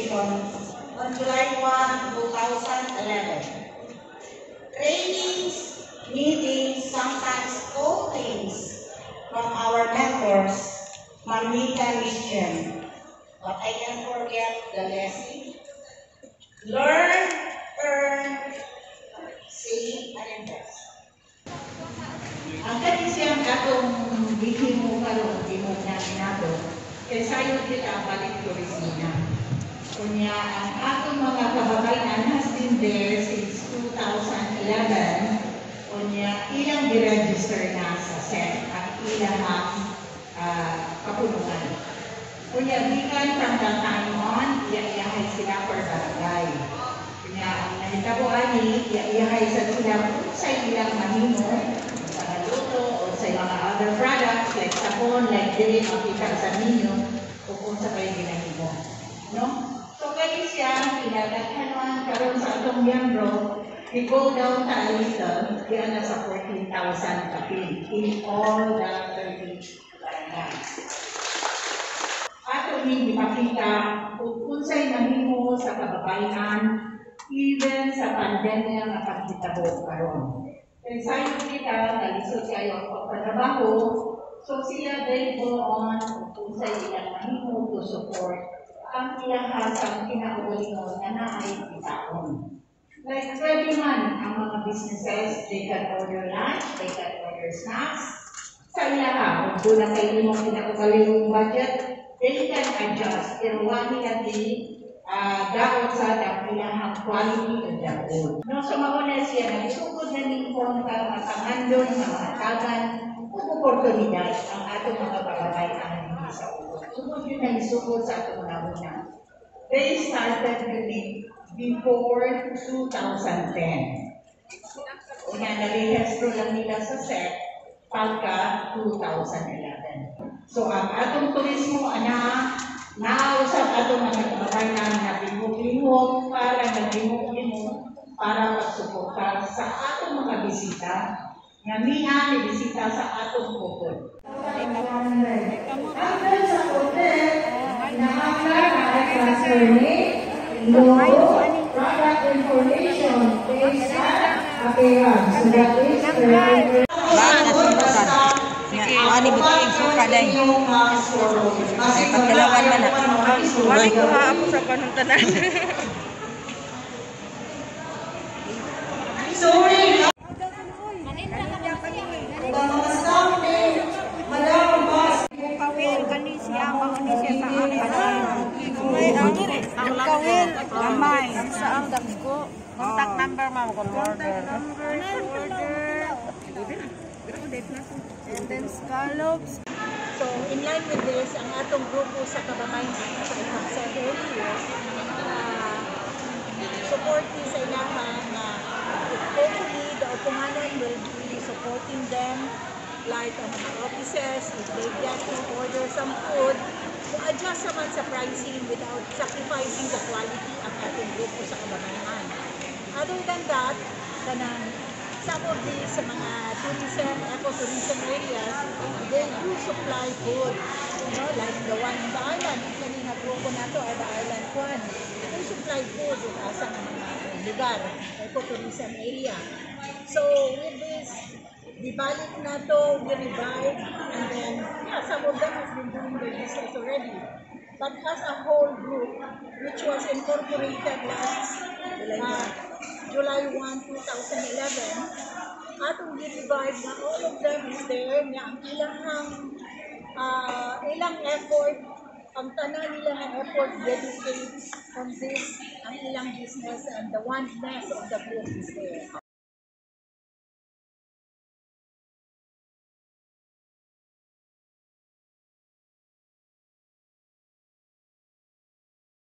incorporation on July 1, 2011. Trainings, meetings, sometimes scoldings from our mentors, Ma'am Nita Christian. But I can't forget the lesson. Learn, earn, save, and invest. Ang kani siyang atong gihimo karon, gihimo namin nato, kay sayo kita balik turisina. Unya, ang atong mga kababayan has been there since 2011. Unya, ilang gi-register na sa SEC ang ilang kapulungan. Unya, gikan from that time on, iya-iyahay sila per barangay. Unya, ang nahitabo ani, iya-iyahay sa sila kung sa ilang mahimo, sa luto o sa mga other products like sabon, like dili makita sa ninyo o kung sa kayo ginahimo. No? So kaya siya, kinadaghanan karon sa atong miyembro, we go down ta a little, diyan na sa 14,000 kapil in all the 30 barangays. Ato ni ipakita kung unsay mahimo sa kababayan even sa pandemya nga paghitabo karon. Kay sayo kita, nalisod kayo ang pagtatrabaho, so sila, they go on kung unsay ilang mahimo to support ang ilahasang kinaugalingon nga naay kitaon. Like, pwede man ang mga businesses, they can order lunch, they can order snacks. Sa ilaha, kung doon na kayo imong kinaugalingong budget, they can adjust. Pero wa nila di daot sa ang ilahang quality of the food. No, so mauna siya, nagsugod na ning konta mga pangandon, nga mga tagan, ug oportunidad ang atong mga kababayan dinhi sa Ubod. Sugod yun na isugod sa atong una. They started really before 2010. Una, narehistro lang nila sa SEC pagka 2011. So ang atong turismo, ana, nausap atong mga kababayan na lihok-lihok para naglihok-lihok para pagsuportar sa atong mga bisita nga miha ni bisita sa atong ubod. After sa hotel, kinahanglan ay transfer name, logo, product information, face and appearance. So that is 30. Sige. Ani buting suka day. Ay pagkilawan man na. Wala ko ha ako sa kanong tanan. Sorry. Ang mga staff ni Madam Bas. Kawil kani siya, mao ni siya sa akin. Ang kawil, gamay. Sa ang dagko. Contact number, ma'am, kung order. Number, order. And then scallops. So, in line with this, ang atong grupo sa kababayan, as I have said earlier, support ni sa ilaha nga hopefully the Uponganan will be supporting them, like ang mga offices, if they get to order some food, to adjust naman sa pricing without sacrificing the quality ang atong grupo sa kababayan. Other than that, kanang some of these sa mga tourism, ecotourism areas, they do supply food. Like the one in the island, kanina grupo nato are the island one. They supply food in asa nga mga lugar, ecotourism area. So with this, gibalik nato, we revive, and then, yeah, some of them has been doing their business already. But as a whole group, which was incorporated last July 1, 2011, atong gi-revive na all of them is there, nga ang ilang effort, ang tanan nila nga effort dedicate on this, ang ilang business and the oneness of the group is there.